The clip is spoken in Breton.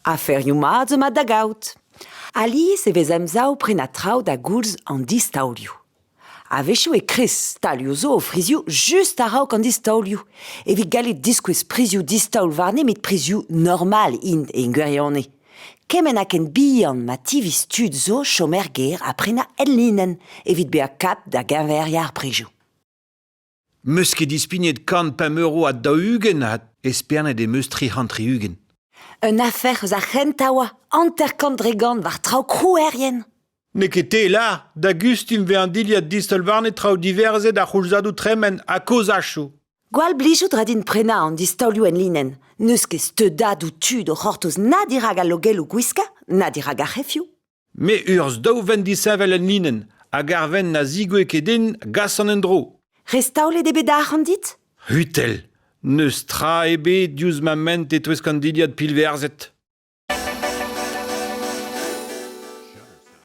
Aferioù mat zo mat da gaout. Alies e vez emsav prenañ traoù da goulz an distaolioù. A-wechoù e kresk stalioù zo o frizioù just a-raok an distaolioù evit gallout diskouez prizioù distaol warne met prizioù normal int e gwirionez. Kement ha ken bihan ma tiviz tud zo chom er gêr ha prenañ enlinenn evit bezañ kap da geñveriañ ar prizioù. 'Meus ket dispignet 105 euro ha 40 ha espernet em eus 360. Un afer eus ar c'hentañ oa 50% war traoù krouerien. N'eo ket te lâr, da gustum 'vez an dilhad distaol warne traoù diverzet ar c'houlzadoù tremen ha kozhachoù. Gwall blijout 'ra din prenañ an distaolioù enlinenn. N'eus ket steudadoù tud o c'hortoz na dirak al logelloù gwiskañ, na dirak ar c'hefioù. Me urzh daou vent disheñvel enlinenn hag ar vent na zigouez ket din gasan en-dro. Restaolet eo bet arc'hant dit? C'hwitell, n'eus tra ebet diouzh ma ment e-touesk an dilhad pilverzet.